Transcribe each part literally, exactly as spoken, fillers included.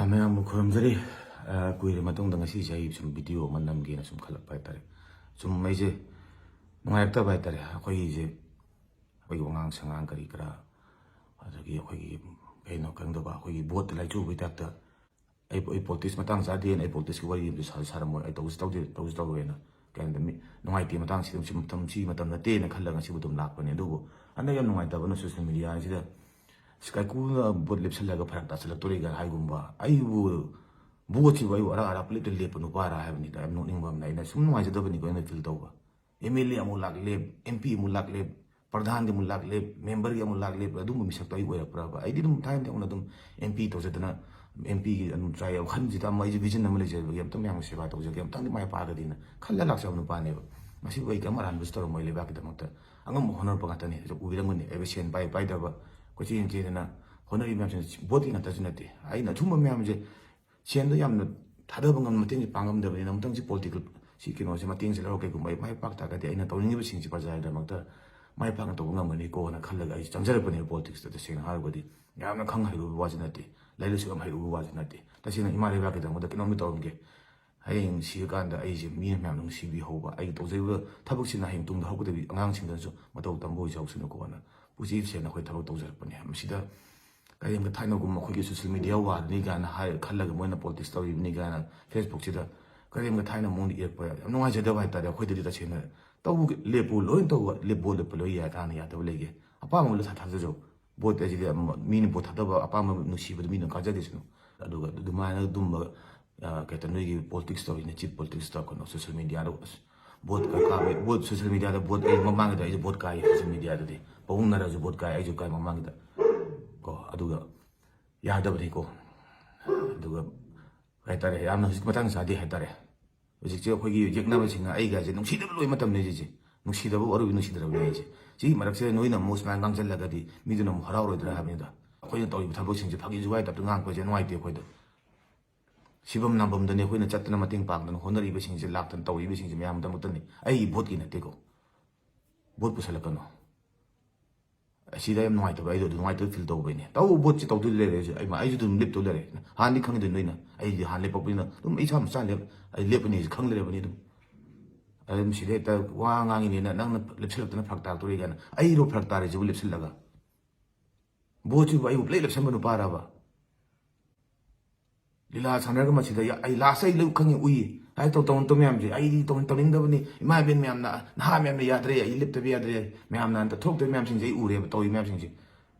ꯃꯌꯥꯝꯕꯨ ꯈꯨꯔꯨꯝꯖꯔꯤ꯫ ꯑ, ꯀꯨꯏꯔ ꯃꯇꯨꯡꯗ ꯉꯁꯤꯁꯦ ꯑꯩ ꯁꯨꯝ ꯚꯤꯗꯤꯑꯣ ꯑꯃ ꯅꯝꯒꯦꯅ ꯁꯨꯝ ꯈꯜꯂꯛꯄ ꯍꯥꯏꯇꯥꯔꯦ꯫ ꯁꯨꯝ ꯑꯩꯁꯦ ꯅꯨꯡꯉꯥꯏꯔꯛꯇꯕ ꯍꯥꯏꯇꯥꯔꯦ꯫ ꯑꯩꯈꯣꯏꯒꯤꯁꯦ, ꯑꯩꯈꯣꯏꯒꯤ ꯋꯥꯉꯥꯡ ꯁꯉꯥꯡ ꯀꯔꯤ ꯀꯔꯥ, ꯑꯗꯒꯤ ꯑꯩꯈꯣꯏꯒꯤ ꯀꯩꯅꯣ ꯈꯪꯗꯕ, ꯑꯩꯈꯣꯏꯒꯤ ꯚꯣꯠꯇ ꯂꯥꯏꯆꯨꯕꯒꯤ ꯇꯥꯏꯞꯇ ꯑꯩ, ꯑꯩ ꯄꯣꯂꯤꯇꯤꯛꯁ ꯃꯇꯥꯡ ꯆꯥꯗꯦꯅ, ꯑꯩ ꯄꯣꯂꯤꯇꯤꯛꯁꯀꯤ ꯋꯥꯔꯤ ꯑꯃꯁꯨ ꯁꯥ-, ꯁꯥꯔꯝꯃꯣꯏ, ꯑꯩ ꯇꯧꯁꯨ ꯇꯧꯗꯦ, ꯇꯧꯁꯨ ꯇꯧꯔꯣꯏꯅ꯫ ꯀꯩꯅꯣꯗ ꯃꯤ ꯅꯨꯡꯉꯥꯏꯇꯦ ꯃꯇꯥꯡꯁꯤꯗ, ꯁꯤ ꯃꯇꯝ, ꯁꯤ ꯃꯇꯝ ꯅꯠꯇꯦꯅ ꯈꯜꯂꯒ ꯉꯁꯤꯕꯨ ꯑꯗꯨꯝ ꯂꯥꯛꯄꯅꯦ꯫ ꯑꯗꯨꯕꯨ ꯍꯟꯗꯛ ꯌꯥꯝ ꯅꯨꯡꯉꯥꯏꯇꯕꯅ ꯁꯣꯁꯤꯌꯦꯜ ꯃꯦꯗꯤꯌꯥꯁꯤꯗ ꯀꯥꯏꯀꯨꯅ ꯚꯣꯠ ꯂꯦꯞꯁꯜꯂꯒ ꯐꯔꯛ ꯇꯥꯁꯜꯂꯛꯇꯣꯔꯦꯒ ꯍꯥꯏꯒꯨꯝꯕ, ꯑꯩꯕꯨ ꯚꯣꯠꯁꯤꯕꯨ ꯑꯩꯕꯨ ꯑꯔꯥ ꯑꯔꯥꯞꯄ ꯂꯦꯞꯇ ꯂꯦꯞꯄ ꯅꯨꯄꯥꯔꯥ ꯍꯥꯏꯕꯅꯤꯗ꯫ ꯌꯥꯝ ꯅꯣꯛꯅꯤꯡꯕ ꯑꯃꯅ, ꯑꯩꯅ ꯁꯨꯝ ꯅꯨꯡꯉꯥꯏꯖꯗꯕꯅꯤꯀꯣ ꯑꯩꯅ ꯐꯤꯜ ꯇꯧꯕ꯫ ꯑꯦꯝ ꯑꯦꯜ ꯑꯦ ꯑꯃꯨꯛ ꯂꯥꯛꯂꯦꯞ, ꯑꯦꯝ ꯄꯤ ꯑꯃꯨꯛ ꯂꯥꯛꯂꯦꯞ, ꯄ꯭ꯔꯙꯥꯟꯒꯤ ꯑꯃꯨꯛ ꯂꯥꯛꯂꯦꯞ, ꯃꯦꯝꯕꯔꯒꯤ ꯑꯃꯨꯛ ꯂꯥꯛꯂꯦꯞ, ꯑꯗꯨꯝꯕ ꯃꯤꯁꯛꯇꯣ ꯑꯩ ꯑꯣꯏꯔꯛꯄ꯭ꯔꯕ? ꯑꯩꯗꯤ ꯑꯗꯨꯝ ꯊꯥꯏꯅꯗꯤ ꯍꯧꯅ ꯑꯗꯨꯝ ꯑꯦꯝ ꯄꯤ ꯇꯧꯖꯗꯅ, ꯑꯦꯝ ꯄꯤꯒꯤ ꯑꯗꯨꯝ ꯇ꯭ꯔꯥꯏ ꯋꯥꯈꯜꯁꯤꯗ ꯑꯃ ꯑꯩꯁꯦ ꯚꯤꯖꯟ ꯑꯃ ꯂꯩꯖꯕꯒꯤ ꯑꯝꯇꯪ ꯃꯌꯥꯝꯒꯤ ꯁꯦꯕꯥ ꯇꯧꯖꯒꯦ, ꯑꯝꯇꯪꯗꯤ ꯃꯥꯏ ꯄꯥꯛꯑꯒꯗꯤꯅ ꯈꯜꯂ ꯂꯥꯛꯆꯕ ꯅꯨꯄꯥꯅꯦꯕ꯫ ꯃꯁꯤꯕꯨ ꯑꯩ ꯀꯔꯤꯝ ꯑꯔꯥꯟꯕꯁꯨ ꯇꯧꯔꯝꯃꯣꯏ, ꯂꯩꯕꯥꯛꯀꯤꯗꯃꯛꯇ ꯑꯉꯝꯕ ꯍꯣꯠꯅꯔꯛꯄ ꯉꯥꯛꯇꯅꯤ꯫ ꯍꯧꯖꯤꯛ ꯎꯕꯤꯔꯝꯒꯅꯤ ꯑꯩꯕꯨ ꯁꯦꯟ ꯄꯥꯏ ꯄꯥꯏꯗꯕ ꯀꯣꯏꯆꯦꯟ ꯆꯦꯟꯗꯅ ꯍꯣꯠꯅꯔꯤꯕ ꯃꯌꯥꯝꯁꯤꯅ ꯚꯣꯠꯀꯤ ꯉꯥꯛꯇꯁꯨ ꯅꯠꯇꯦ꯫ ꯑꯩꯅ ꯑꯁꯨꯝꯕ ꯃꯌꯥꯝꯁꯦ ꯁꯦꯟꯗꯣ ꯌꯥꯝꯅ ꯊꯥꯗꯕ ꯉꯝ-, ꯃꯇꯦꯡꯁꯦ ꯄꯥꯡ ꯉꯝꯗꯕꯅꯤꯅ, ꯑꯃꯨꯛꯇꯪ ꯁꯤ ꯄꯣꯂꯤꯇꯤꯀꯦꯜ ꯁꯤ ꯀꯩꯅꯣꯁꯦ ꯃꯇꯦꯡꯁꯦ ꯂꯧꯔꯒ ꯀꯩꯒꯨꯝꯕ ꯑꯩ ꯃꯥꯏ ꯄꯥꯛ ꯇꯥꯔꯒꯗꯤ ꯑꯩꯅ ꯇꯧꯅꯤꯡꯉꯤꯕꯁꯤꯡꯁꯦ ꯄ꯭ꯔꯖꯥꯒꯤꯗꯃꯛꯇ ꯃꯥꯏ ꯄꯥꯛꯅ ꯇꯧꯕ ꯉꯝꯒꯅꯤꯀꯣꯅ ꯈꯜꯂꯒ ꯑꯩ ꯆꯪꯖꯔꯛꯄꯅꯦ ꯄꯣꯂꯤꯇꯤꯛꯁꯇ꯫ ꯇꯁꯦꯡꯅ ꯍꯥꯏꯔꯒꯗꯤ ꯌꯥꯝꯅ ꯈꯪ ꯍꯩꯔꯨꯕ ꯋꯥꯁꯨ ꯅꯠꯇꯦ, ꯂꯥꯏꯔꯤꯛ ꯂꯥꯏꯁꯨ ꯌꯥꯝ ꯍꯩꯔꯨꯕ ꯋꯥꯁꯨ ꯅꯠꯇꯦ꯫ ꯇꯁꯦꯡꯅ ꯏꯃꯥ ꯂꯩꯕꯥꯛꯀꯤꯗꯃꯛꯇ ꯀꯩꯅꯣꯝꯗꯤ ꯇꯧꯔꯝꯒꯦ꯫ ꯍꯌꯦꯡ ꯁꯤꯔꯀꯥꯟꯗ ꯑꯩꯁꯦ ꯃꯤꯅ ꯃꯌꯥꯝꯅ ꯅꯨꯡꯁꯤꯕꯤꯍꯧꯕ, ꯑꯩꯒꯤ ꯇꯧꯖꯔꯤꯕ ꯊꯕꯛꯁꯤꯅ ꯍꯌꯦꯡ ꯇꯨꯡꯗ ꯍꯧꯒꯗꯕ ꯑꯉꯥꯡꯁꯤꯡꯗꯁꯨ ꯃꯇꯧ ꯇꯝꯕ ꯑꯣꯏꯖꯍꯧꯁꯅꯨꯀꯣꯅ ꯄꯨꯟꯁꯤ ꯁꯦꯡꯅ ꯑꯩꯈꯣꯏ ꯊꯕꯛ ꯇꯧꯖꯔꯛꯄꯅꯦ꯫ ꯃꯁꯤꯗ ꯀꯔꯤꯒꯨꯝꯕ ꯊꯥꯏꯅꯒꯨꯝꯕ ꯑꯩꯈꯣꯏꯒꯤ ꯁꯣꯁꯤꯌꯦꯜ ꯃꯦꯗꯤꯌꯥ ꯋꯥꯔꯅꯤ ꯀꯥꯏꯅ ꯍꯥꯏ ꯈꯜꯂꯒ ꯃꯣꯏꯅ ꯄꯣꯂꯤꯇꯤꯛꯁ ꯇꯧꯔꯤꯕꯅꯤ ꯀꯥꯏꯅ ꯐꯦꯁꯕꯨꯛꯁꯤꯗ ꯀꯔꯤꯒꯨꯝꯕ ꯊꯥꯏꯅ ꯃꯑꯣꯡꯗ ꯏꯔꯛꯄ ꯌꯥꯝ ꯅꯨꯡꯉꯥꯏꯖꯗꯕ ꯍꯥꯏꯇꯥꯔꯦ꯫ ꯑꯩꯈꯣꯏꯗꯗꯤ ꯇꯁꯦꯡꯅ ꯇꯧꯕ ꯂꯦꯞꯄꯨ ꯂꯣꯏꯅ ꯇꯧꯕ, ꯂꯦꯞꯄꯣ ꯂꯦꯞꯄ ꯂꯣꯏ ꯌꯥꯏ, ꯀꯥꯟꯅ ꯌꯥꯗꯕ ꯂꯩꯒꯦ? ꯑꯄꯥꯝꯕ ꯑꯃꯗ ꯊꯥ-, ꯊꯥꯖꯖꯧ꯫ ꯚꯣꯠ ꯍꯥꯏꯁꯤꯗꯤ ꯑꯃ-, ꯃꯤꯅ ꯚꯣꯠ ꯊꯥꯗꯕ ꯑꯄꯥꯝꯕ ꯅꯨꯡꯁꯤꯕꯗ ꯃꯤꯅ ꯀꯥꯖꯗꯦꯁꯅꯨ꯫ ꯑꯗꯨꯒ ꯑꯗꯨꯃꯥꯏꯅ ꯑꯗꯨꯝꯕ, ꯑ, ꯀꯩ ꯍꯥꯏꯇꯥꯔꯦ, ꯅꯣꯏꯒꯤ ꯄꯣꯂꯤꯇꯤꯛꯁ ꯇꯧꯔꯤꯅꯦ, ꯆꯤꯞ ꯄꯣꯂꯤꯇꯤꯛꯁ ꯇꯧꯔꯛꯀꯅꯣ ꯁꯣꯁꯤꯌꯦꯜ ꯃꯦꯗꯤꯌꯥꯗ꯫ ꯑꯁ, ꯚꯣꯠ ꯀ-, ꯀꯥꯕꯩ, ꯚꯣꯠ ꯁꯣꯁꯤꯌꯦꯜ ꯃꯦꯗꯤꯌꯥꯗ ꯚꯣꯠ ꯑꯩ ꯃꯃꯥꯡꯒꯤꯗ ꯑꯩꯁꯨ ꯚꯣꯠ ꯀꯥꯏ ꯁꯣꯁꯤꯌꯦꯜ ꯃꯦꯗꯤꯌꯥꯗꯗꯤ꯫ ꯄꯥꯕꯨꯡ ꯅꯔꯥꯁꯨ ꯚꯣꯠ ꯀꯥꯏ, ꯑꯩꯁꯨ ꯀꯥꯏ ꯃꯃꯥꯡꯒꯤꯗ꯫ ꯀꯣ, ꯑꯗꯨꯒ ꯌꯥꯗꯕꯅꯤꯀꯣ꯫ ꯑꯗꯨꯒ ꯀꯩ ꯍꯥꯏꯇꯥꯔꯦ, ꯌꯥꯝꯅ ꯍꯧꯖꯤꯛ ꯃꯇꯥꯡ ꯆꯥꯗꯦ ꯍꯥꯏꯇꯥꯔꯦ꯫ ꯍꯧꯖꯤꯛꯁꯦ ꯑꯩꯈꯣꯏꯒꯤ ꯌꯦꯛꯅꯕꯁꯤꯡꯅ ꯑꯩꯒꯁꯦ ꯅꯨꯡꯁꯤꯗꯕ ꯂꯣꯏ ꯃꯇꯝꯅꯦ ꯍꯧꯖꯤꯛꯁꯦ꯫ ꯅꯨꯡꯁꯤꯗꯕ ꯑꯔꯣꯏꯕ ꯅꯨꯡꯁꯤꯗ꯭ꯔꯕꯅꯦ ꯑꯩꯁꯦ꯫ ꯁꯤꯒꯤ ꯃꯔꯛꯁꯤꯗ ꯅꯣꯏꯅ ꯑꯃꯨꯛ ꯁꯨꯃꯥꯏꯅ ꯉꯥꯡꯁꯤꯜꯂꯒꯗꯤ ꯃꯤꯗꯨꯅ ꯑꯃꯨꯛ ꯍꯔꯥꯎꯔꯣꯏꯗ꯭ꯔꯥ ꯍꯥꯏꯕꯅꯤꯗ꯫ ꯑꯩꯈꯣꯏꯅ ꯇꯧꯔꯤꯕ ꯊꯕꯛꯁꯤꯡꯁꯦ ꯐꯥꯒꯤ ꯖꯨꯒꯥꯏ ꯇꯥꯏꯞꯇ ꯉꯥꯡꯕꯁꯦ ꯅꯨꯡꯉꯥꯏꯇꯦ ꯑꯩꯈꯣꯏꯗ꯫ ꯁꯤꯐꯝ ꯅꯥꯐꯝꯗꯅꯦ ꯑꯩꯈꯣꯏꯅ ꯆꯠꯇꯅ ꯃꯇꯦꯡ ꯄꯥꯡꯗꯅ ꯍꯣꯠꯅꯔꯤꯕꯁꯤꯡꯁꯦ, ꯂꯥꯛꯇꯅ ꯇꯧꯔꯤꯕꯁꯤꯡꯁꯦ ꯃꯌꯥꯝꯗꯃꯛꯇꯅꯤ, ꯑꯩꯒꯤ ꯚꯣꯠꯀꯤ ꯅꯠꯇꯦꯀꯣ꯫ ꯚꯣꯠ ꯄꯨꯁꯜꯂꯛꯀꯅꯨ꯫ ꯑꯁꯤꯗ ꯌꯥꯝ ꯅꯨꯡꯉꯥꯏꯇꯕ, ꯑꯩꯗꯣ ꯑꯗꯨ ꯅꯨꯡꯉꯥꯏꯇꯕ ꯐꯤꯜ ꯇꯧꯕꯩꯅꯦ꯫ ꯇꯧ, ꯚꯣꯠꯁꯦ ꯇꯧꯗꯣꯏ ꯂꯩꯔꯦ ꯑꯩꯁꯨ, ꯑꯩ, ꯑꯩꯁꯨ ꯑꯗꯨꯝ ꯂꯦꯞꯇꯧ ꯂꯩꯔꯦ꯫ ꯍꯥꯟꯅꯗꯤ ꯈꯪꯉꯤꯗꯨꯅꯤ ꯅꯣꯏꯅ꯫ ꯑꯩꯗꯤ ꯍꯥꯟꯅ ꯂꯦꯞꯄꯛꯄꯅꯤꯅ ꯑꯗꯨꯝ ꯑꯩ ꯏꯁꯥ ꯃꯆꯥ ꯂꯦꯞ-, ꯑꯩ ꯂꯦꯞꯄꯅꯤ ꯍꯥꯏꯁꯦ ꯈꯪ ꯂꯩꯔꯕꯅꯤ ꯑꯗꯨꯝ꯫ ꯑꯗꯨꯝ ꯁꯤꯗ ꯍꯦꯛꯇ ꯋꯥ ꯉꯥꯡꯉꯤꯅꯦꯅ ꯅꯪꯅ ꯂꯦꯞꯁꯤꯜꯂꯛꯇꯅ ꯐꯔꯛ ꯇꯥꯔꯛꯇꯣꯔꯦ ꯀꯥꯏꯅ꯫ ꯑꯩꯔꯣ ꯐꯔꯛ ꯇꯥꯔꯤꯁꯤꯕꯨ ꯂꯦꯞꯁꯤꯜꯂꯒ? ꯚꯣꯠꯁꯤꯕꯨ ꯑꯩꯕꯨ ꯄꯨꯂꯩ ꯂꯦꯞꯁꯟꯕ ꯅꯨꯄꯥꯔꯕ? ꯂꯤꯂꯥ ꯁꯥꯟꯅꯔꯒ ꯃꯁꯤꯗ ꯌꯥ-, ꯑꯩ ꯂꯥꯁ ꯑꯩ ꯂꯣꯏ ꯈꯪꯉꯤ, ꯎꯏ꯫ ꯍꯥꯏ ꯇꯧ-, ꯇꯧ-, ꯇꯧ ꯃꯌꯥꯝꯁꯦ, ꯑꯩꯗꯤ ꯇꯧ-, ꯇꯧꯅꯤꯡꯗꯕꯅꯤ꯫ ꯏꯃꯥ ꯏꯕꯦꯟ ꯃꯌꯥꯝꯅ, ꯅꯍꯥ ꯃꯌꯥꯝꯅ ꯌꯥꯗ꯭ꯔꯦ, ꯑꯩ ꯂꯦꯞꯇꯕ ꯌꯥꯗ꯭ꯔꯦ꯫ ꯃꯌꯥꯝꯅ ꯍꯟꯗꯛ ꯊꯣꯛꯂꯛꯇꯣꯏ ꯃꯌꯥꯝꯁꯤꯡꯁꯦ ꯑꯩ ꯎꯔꯦꯕ, ꯇꯧꯔꯤ ꯃꯌꯥꯝꯁꯤꯡꯁꯦ꯫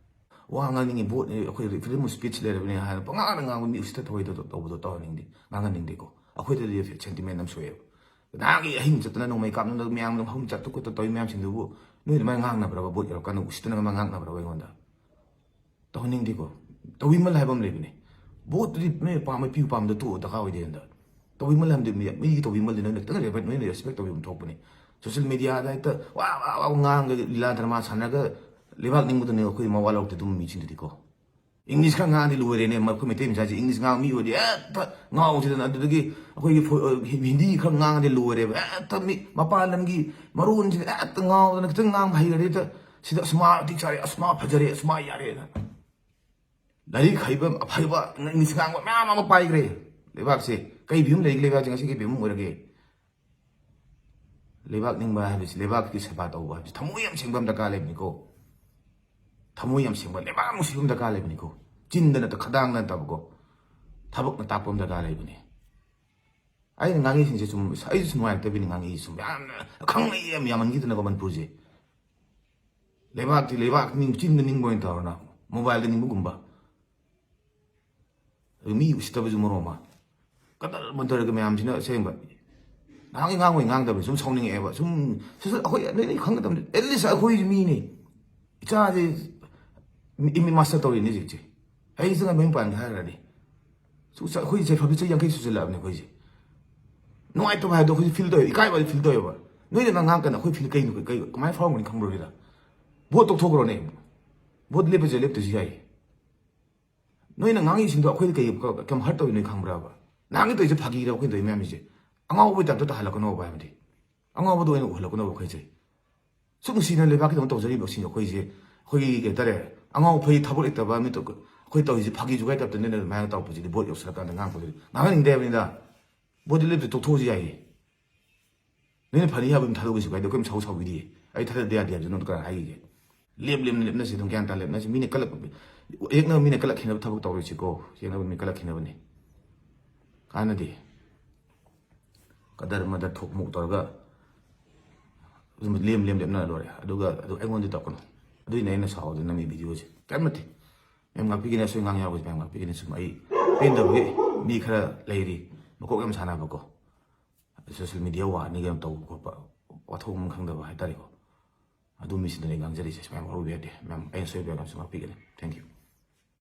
ꯋꯥ ꯉꯥꯡꯅꯤꯡꯉꯤ, ꯚꯣꯠ, ꯑꯩꯈꯣꯏ freedom of speech ꯂꯩꯔꯕꯅꯦ ꯍꯥꯏꯅ ꯄꯉꯥꯡꯗ ꯉꯥꯡꯕ, ꯃꯤ ꯎꯁꯤꯠꯇ ꯊꯑꯣꯏꯗ ꯇꯧꯕꯗꯣ ꯇꯧꯍꯟꯅꯤꯡꯗꯦ, ꯉꯥꯡꯍꯟꯅꯤꯡꯗꯦꯀꯣ꯫ ꯑꯩꯈꯣꯏꯗꯗꯤ sentiment ꯑꯃ ꯁꯣꯛꯑꯦꯕ꯫ ꯅꯍꯥꯟꯒꯤ ꯑꯍꯤꯡ ꯆꯠꯇꯅ ꯅꯣꯡꯃꯩ ꯀꯥꯞꯅꯗꯅ ꯃꯌꯥꯝ ꯍꯧꯅ ꯆꯠꯇ ꯈꯣꯠꯇ ꯇꯧꯔꯤ ꯃꯌꯥꯝꯁꯤꯡꯗꯨꯕꯨ ꯅꯣꯏ ꯑꯗꯨꯃꯥꯏꯅ ꯉꯥꯡꯅꯕ꯭ꯔꯕ? ꯚꯣꯠ ꯌꯧꯔꯀꯥꯟꯗ ꯎꯁꯤꯠꯇꯅꯒ ꯉꯥꯡꯅꯕ꯭ꯔꯕ ꯑꯩꯉꯣꯟꯗ? ꯇꯧꯍꯟꯅꯤꯡꯗꯦꯀꯣ꯫ ꯇꯧꯕꯤꯃꯜ ꯍꯥꯏꯕ ꯑꯃ ꯂꯩꯕꯅꯦ꯫ ꯚꯣꯠꯇꯨꯗꯤ ꯅꯣꯏ ꯑꯄꯥꯝꯕ ꯄꯤꯌꯨ ꯄꯥꯝꯗ ꯇꯣꯛꯑꯣ, ꯗꯔꯀꯥꯔ ꯑꯣꯏꯗꯦ ꯍꯟꯗꯛ꯫ ꯇꯧꯕꯤꯃꯜ ꯍꯥꯏꯕꯗꯤ ꯃꯤ, ꯃꯤꯒꯤ ꯇꯧꯕꯤꯃꯜꯗꯤ ꯅꯣꯏꯅ ꯈꯤꯇꯪ ꯔꯦꯁꯄꯦꯛ, ꯅꯣꯏꯅ ꯔꯦꯁꯄꯦꯛ ꯇꯧꯕꯤꯕ ꯊꯣꯛꯄꯅꯦ꯫ ꯁꯣꯁꯤꯌꯦꯜ ꯃꯦꯗꯤꯌꯥꯗ ꯍꯦꯛꯇ ꯋꯥ ꯋꯥ ꯋꯥ ꯉꯥꯡꯉꯒ ꯂꯤꯂꯥ ꯗ꯭ꯔꯃꯥ ꯁꯥꯟꯅꯔꯒ ꯂꯩꯕꯥꯛ ꯅꯤꯡꯕꯗꯨꯅꯦ ꯑꯩꯈꯣꯏ ꯃꯋꯥ ꯂꯧꯔꯛꯇꯦ ꯑꯗꯨꯝ ꯃꯤꯁꯤꯡꯗꯨꯗꯤꯀꯣ꯫ ꯏꯪꯂꯤꯁ ꯈꯔ ꯉꯥꯡꯉꯗꯤ ꯂꯣꯏꯔꯦꯅꯦ, ꯑꯩꯈꯣꯏ ꯃꯩꯇꯩ ꯃꯆꯥꯁꯦ ꯏꯪꯂꯤꯁ ꯉꯥꯡꯕ ꯃꯤ ꯑꯣꯏꯔꯗꯤ ꯍꯦꯛꯇ ꯉꯥꯎꯁꯤꯗꯅ, ꯑꯗꯨꯗꯒꯤ ꯑꯩꯈꯣꯏꯒꯤ ꯐꯣ-, ꯑ, ꯍꯤ-, ꯍꯤꯟꯗꯤ ꯈꯔ ꯉꯥꯡꯉꯗꯤ ꯂꯣꯏꯔꯦꯕ, ꯍꯦꯛꯇ ꯃꯤ ꯃꯄꯥꯟ ꯂꯝꯒꯤ ꯃꯔꯣꯟꯁꯤꯗ ꯍꯦꯛꯇ ꯉꯥꯎꯗꯅ ꯈꯤꯇꯪ ꯉꯥꯡꯕ ꯍꯩꯔꯗꯤ ꯍꯦꯛꯇ ꯁꯤꯗ ꯑꯁ ꯃꯥ ꯃꯇꯤꯛ ꯆꯥꯔꯦ, ꯑꯁ ꯃꯥ ꯐꯖꯔꯦ, ꯑꯁ ꯃꯥ ꯌꯥꯔꯦꯅ꯫ ꯂꯥꯏꯔꯤꯛ ꯍꯩꯕ ꯑꯐꯕ ꯏꯪꯂꯤꯁ ꯉꯥꯡꯕ ꯃꯌꯥꯝ ꯑꯃ ꯄꯥꯏꯈ꯭ꯔꯦ ꯂꯩꯕꯥꯛꯁꯦ꯫ ꯀꯩ ꯐꯤꯕꯝ ꯂꯩꯒꯦ ꯂꯩꯕꯥꯛꯁꯦ? ꯉꯁꯤ ꯀꯩ ꯐꯤꯕꯝ ꯑꯣꯏꯔꯒꯦ? ꯂꯩꯕꯥꯛ ꯅꯤꯡꯕ ꯍꯥꯏꯕꯁꯤ, ꯂꯩꯕꯥꯛꯀꯤ ꯁꯦꯕꯥ ꯇꯧꯕ ꯍꯥꯏꯕꯁꯤ ꯊꯃꯣꯏ ꯌꯥꯝ ꯁꯦꯡꯕ ꯑꯃ ꯗꯔꯀꯥꯔ ꯂꯩꯕꯅꯤꯀꯣ꯫ ꯊꯃꯣꯏ ꯌꯥꯝ ꯁꯦꯡꯕ, ꯂꯩꯕꯥꯛ ꯅꯨꯡꯁꯤꯕ ꯑꯃ ꯗꯔꯀꯥꯔ ꯂꯩꯕꯅꯤꯀꯣ꯫ ꯆꯤꯟꯗ ꯅꯠꯇ, ꯈꯗꯥꯡꯗ ꯅꯠꯇꯕꯀꯣ, ꯊꯕꯛꯅ ꯇꯥꯛꯄ ꯑꯃ ꯗꯔꯀꯥꯔ ꯂꯩꯕꯅꯤ꯫ ꯑꯩꯅ ꯉꯥꯡꯉꯤꯁꯤꯡꯁꯦ ꯁꯨꯝ ꯑꯩꯁꯨ ꯅꯨꯡꯉꯥꯏꯔꯛꯇꯕꯤꯅꯤ ꯉꯥꯡꯉꯛꯏꯁꯦ꯫ ꯁꯨꯝ ꯌꯥꯝꯅ ꯈꯪꯅꯩ ꯌꯥꯝ ꯌꯥꯝꯃꯟꯈꯤꯗꯅꯀꯣ ꯃꯅꯤꯄꯨꯔꯁꯦ꯫ ꯂꯩꯕꯥꯛꯇꯤ ꯂꯩꯕꯥꯛ ꯅꯤꯡ-, ꯆꯤꯟꯗ ꯅꯤꯡꯕ ꯑꯣꯏꯅ ꯇꯧꯔꯅ ꯃꯣꯕꯥꯏꯜꯗ ꯅꯤꯡꯕꯒꯨꯝꯕ꯫ ꯑꯗꯨ ꯃꯤ ꯎꯁꯤꯠꯇꯕꯁꯨ ꯃꯔꯣꯟ ꯑꯃ꯫ ꯀꯗꯔ ꯃꯗꯔꯒ ꯃꯌꯥꯝꯁꯤꯅ ꯑꯁꯦꯡꯕ꯫ ꯅꯍꯥꯟꯒꯤ ꯉꯥꯡꯉꯣꯏ ꯉꯥꯡꯗꯕꯅꯤ, ꯁꯨꯝ ꯁꯥꯎꯅꯤꯡꯉꯛꯑꯦꯕ꯫ ꯁꯨꯝ ꯁꯤꯁꯨ ꯑꯩꯈꯣꯏ ꯅꯣꯏ ꯅꯣꯏ ꯈꯪꯒꯗꯕꯅꯤ꯫ At least ꯑꯩꯈꯣꯏꯁꯨ ꯃꯤꯅꯤ꯫ ꯏꯆꯥꯁꯦ ꯃꯤ-, ꯃꯤ ꯃꯥꯁꯇꯔ ꯇꯧꯔꯤꯅꯤ ꯍꯧꯖꯤꯛꯁꯦ꯫ ꯑꯩ ꯏꯆꯥ ꯃꯌꯨꯝ ꯄꯥꯟꯒꯦ ꯍꯥꯏꯔꯗꯤ꯫ ꯁꯨ-, ꯆ-, ꯑꯩꯈꯣꯏ ꯆꯍꯤ ꯐꯥꯎꯗꯤ ꯆꯍꯤ ꯌꯥꯡꯈꯩ ꯁꯨꯖꯜꯂꯛꯑꯕꯅꯤ ꯑꯩꯈꯣꯏꯁꯦ꯫ ꯅꯨꯡꯉꯥꯏꯇꯕ ꯍꯥꯏꯗꯣ ꯑꯩꯈꯣꯏꯁꯦ ꯐꯤꯜ ꯇꯧꯋꯦꯕ, ꯏꯀꯥꯏꯕ ꯍꯥꯏꯗꯣ ꯐꯤꯜ ꯇꯧꯋꯦꯕ꯫ ꯅꯣꯏꯅ ꯉꯥꯡꯉꯛꯀꯥꯟꯗ ꯑꯩꯈꯣꯏ ꯐꯤꯜ ꯀꯩꯅꯣ, ꯀꯩ, ꯀꯃꯥꯏꯅ ꯐꯥꯎꯔꯝꯒꯅꯤ ꯈꯪꯕ꯭ꯔꯣ ꯁꯤꯗ? ꯚꯣꯠ ꯇꯧꯊꯣꯛꯈ꯭ꯔꯣꯅꯦ꯫ ꯚꯣꯠ ꯂꯦꯞꯄꯁꯦ ꯂꯦꯞꯇꯁꯨ ꯌꯥꯏ꯫ ꯅꯣꯏꯅ ꯉꯥꯡꯉꯤꯁꯤꯡꯗꯣ ꯑꯩꯈꯣꯏꯗ ꯀꯩ ꯀ-, ꯀꯌꯥꯝ ꯍꯔꯠ ꯇꯧꯔꯤꯅꯣ ꯈꯪꯕ꯭ꯔꯕ? ꯅꯍꯥꯟꯒꯤ ꯇꯧꯔꯤꯁꯦ ꯐꯥꯒꯤꯔ ꯑꯩꯈꯣꯏꯅ ꯇꯧꯔꯤ ꯃꯌꯥꯝꯁꯦ? ꯑꯉꯥꯎꯕꯒꯤ ꯇꯥꯏꯞꯇ ꯇꯥꯍꯜꯂꯛꯀꯅꯣꯕ ꯍꯥꯏꯕꯗꯤ꯫ ꯑꯉꯥꯎꯕꯗ ꯑꯣꯏꯅ ꯎꯍꯜꯂꯛꯀꯅꯣꯕ ꯑꯩꯈꯣꯏꯁꯦ꯫ ꯁꯨꯛ ꯅꯨꯡꯁꯤꯅ ꯂꯩꯕꯥꯛꯀꯤꯗꯃꯛ ꯇꯧꯖꯔꯤꯕꯁꯤꯡ ꯑꯩꯈꯣꯏꯁꯦ, ꯑꯩꯈꯣꯏꯒꯤ ꯀꯩ ꯍꯥꯏꯇꯥꯔꯦ, ꯑꯉꯥꯎ ꯑꯐꯩ ꯊꯕꯛ ꯂꯩꯇꯕ ꯃꯤꯇꯣ-, ꯑꯩꯈꯣꯏ ꯇꯧꯔꯤꯁꯦ ꯐꯥꯒꯤ ꯖꯨꯒꯥꯏ ꯇꯥꯏꯞꯇ ꯅꯣꯏꯅ ꯑꯗꯨꯃꯥꯏꯅ ꯇꯧꯔꯛꯄꯁꯤꯗꯤ ꯚꯣꯠ ꯌꯧꯁꯤꯜꯂꯀꯥꯟꯗ ꯉꯥꯡꯉꯛꯄꯁꯤꯗꯤ ꯉꯥꯡꯍꯟꯅꯤꯡꯗꯦ ꯍꯥꯏꯕꯅꯤꯗ꯫ ꯚꯣꯠꯇꯤ ꯂꯦꯞꯇ ꯇꯣꯛꯊꯣꯛꯑꯁꯤ ꯌꯥꯏꯌꯦ꯫ ꯅꯣꯏꯅ ꯐꯅꯤ ꯍꯥꯏꯕ ꯑꯗꯨꯝ ꯊꯥꯗꯣꯛꯀꯦꯁꯨ ꯀꯥꯏꯗꯦ, ꯑꯩꯈꯣꯏ ꯁꯥꯎ ꯁꯥꯎꯕꯤꯗꯦ꯫ ꯑꯩ ꯊꯥꯗꯗ ꯌꯥꯗꯦ ꯍꯥꯏꯕꯁꯤ ꯅꯉꯣꯟꯗ ꯀꯅꯥꯅ ꯍꯥꯏꯈꯤꯒꯦ? ꯂꯦꯝ ꯂꯦꯝꯅ ꯂꯦꯞꯅꯁꯤ ꯑꯗꯨꯝ, ꯒ꯭ꯌꯥꯟ ꯇꯥꯅ ꯂꯦꯞꯅꯁꯤ꯫ ꯃꯤꯅ ꯀꯜꯂꯛ ꯌꯦꯛꯅꯕ ꯃꯤꯅ ꯀꯜꯂꯛꯈꯤꯅꯕ ꯊꯕꯛ ꯇꯧꯔꯣꯏꯁꯤꯀꯣ꯫ ꯌꯦꯛꯅꯕ ꯃꯤ ꯀꯜꯂꯛꯈꯤꯅꯕꯅꯤ꯫ ꯀꯥꯟꯅꯗꯦ꯫ ꯀꯗꯔ ꯃꯗꯔ ꯊꯣꯛ ꯃꯣꯛ ꯇꯧꯔꯒ ꯑꯗꯨꯝ ꯂꯦꯝ ꯂꯦꯝ ꯂꯦꯞꯅꯔ ꯂꯣꯏꯔꯦ꯫ ꯑꯗꯨꯒ ꯑꯗꯨ ꯑꯩꯉꯣꯟꯗ ꯇꯧꯔꯛꯀꯅꯨ꯫ ꯑꯗꯨꯏꯅꯦ ꯑꯩꯅ ꯁꯥꯎꯗꯅ ꯅꯝꯃꯤ ꯚꯤꯗꯤꯑꯣꯁꯦ꯫ ꯀꯔꯤꯝ ꯅꯠꯇꯦ꯫ ꯃꯌꯥꯝ ꯉꯥꯛꯄꯤꯒꯅꯤ, ꯑꯁꯣꯏ ꯉꯥꯡ ꯌꯥꯎꯕꯁꯦ ꯃꯌꯥꯝ ꯉꯥꯛꯄꯤꯒꯅꯤ꯫ ꯁꯨꯝ ꯑꯩ ꯄꯦꯟꯗꯕꯒꯤ ꯃꯤ ꯈꯔ ꯂꯩꯔꯤ, ꯃꯀꯣꯛ ꯌꯥꯝ ꯁꯥꯟꯅꯕꯀꯣ, ꯁꯣꯁꯦꯜ ꯃꯤꯗꯤꯌꯥ ꯋꯥꯔꯅꯤꯒ ꯌꯥꯝ ꯇꯧꯕ ꯈꯣꯠꯄ, ꯋꯥꯊꯣꯛ ꯑꯃ ꯈꯪꯗꯕ ꯍꯥꯏꯇꯥꯔꯦꯀꯣ꯫ ꯑꯗꯨ ꯃꯤꯁꯤꯡꯗꯨꯅ ꯑꯩ ꯉꯥꯡꯖꯔꯤꯁꯦ꯫ ꯁꯨꯃꯥꯏꯅ ꯋꯥꯔꯧꯕ ꯌꯥꯗꯦ ꯃꯌꯥꯝ, ꯑꯩꯅ ꯁꯣꯏꯕ ꯌꯥꯎꯔꯁꯨ ꯉꯥꯛꯄꯤꯒꯅꯤ꯫ Thank you꯫